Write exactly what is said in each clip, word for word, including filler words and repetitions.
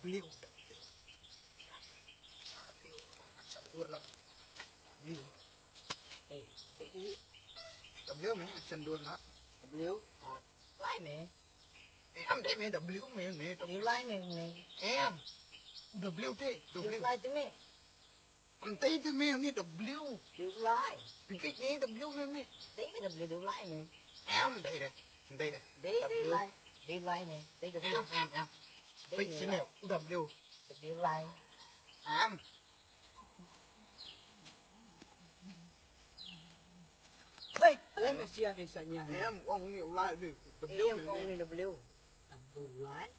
W. Hey, hey, hey. W, man, sendul na. W. Lai, man. Em, dei me W, me, me. W lai, me, me. Em. W te, W. W lai te, me. Em, dei te me, ni W. W lai. Pi, pi, ni W, me, me. Dei me W, W lai, me. Em, dei, dei. Dei, dei. Dei, dei lai. Dei lai, me. Dei W. Em, em, em. Dei, pi, me, me. W. W lai. Em. Hei, em, sia, sia, sia. Em, ong ni lai ni. Em, ong ni W. W lai.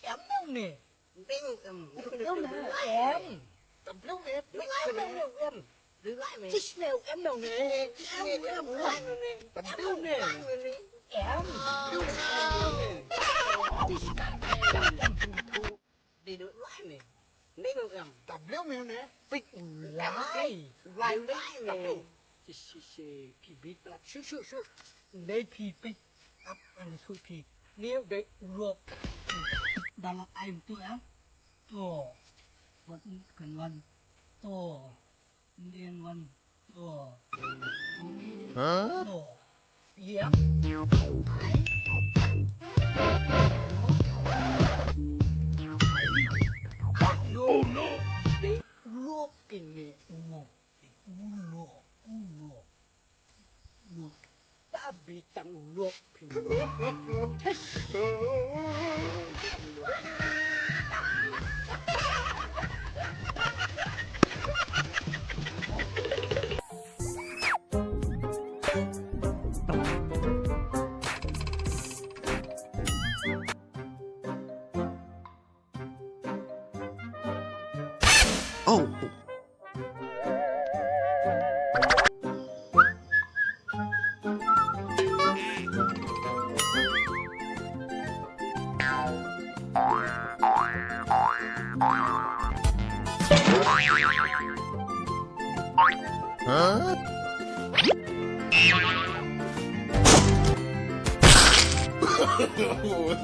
Em, ong ni. Em, em. Em, em. W, em. W lai, em, em. W lai, em. Sis, em, em, em. Em, em, em. Em, em. Dei dei lai me. Dei dei em. W me ne. Pik lai. Lai lai me. Shi shi shi ki bit. Shu shu shu. Dei ki pik. Ap an su ki. Neu dei ruok. Dalam aim tu ya. To. Buat kan wan. To. Indian one. Oh. Huh? Oh. Yep. Oh no. Look in it. Look. Look. Look. Tabi tang ulok phi. Oh. Huh?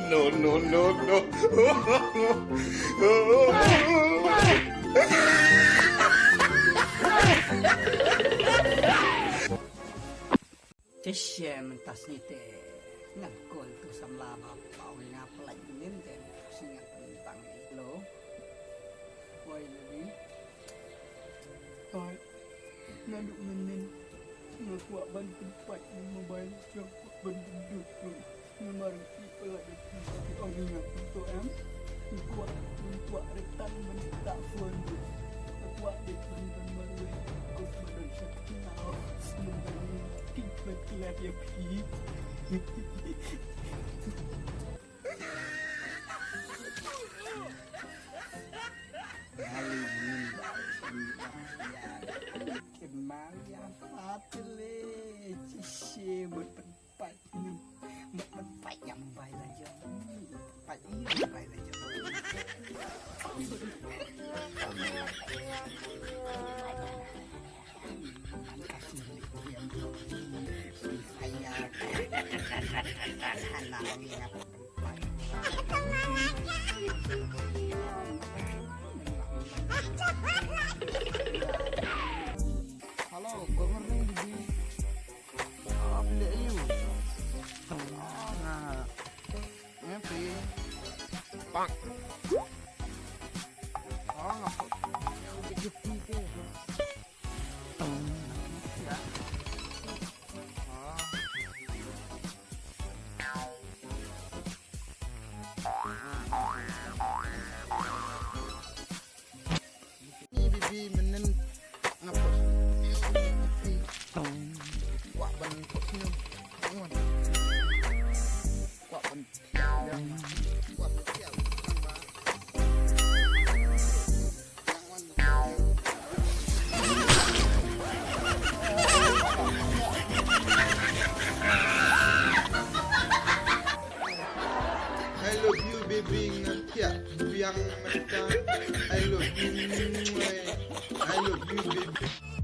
No, no, no, no. Te shem tas ni te ngan kol tu samla ba pau nga plaj nin te sing ngan tang ilo. Wai lagi. Toi. Naduh mynnin nga kwah ban pynpait ïa u mobile jong nga, kwah ban pynduh ruh. Namar ki pala da ki ong ïa nga to em. Nga kwah, nga kwah retan ban da phone ruh. Nga kwah dei ban don marwei. Ko ba don sha ki nau. Namar ki pynpait ïa phi. Hello, good morning, baby. Ah, phi leh aïu? Ah, nga, nga phi. Bang. Ah, nga phi. Phi phi phi. Ni bibi mynnin nga put. Kwah ban put sini. Kwah ban. Kwah ban. I love you, baby, nga thiah biang mynta. I love you, I love you, baby.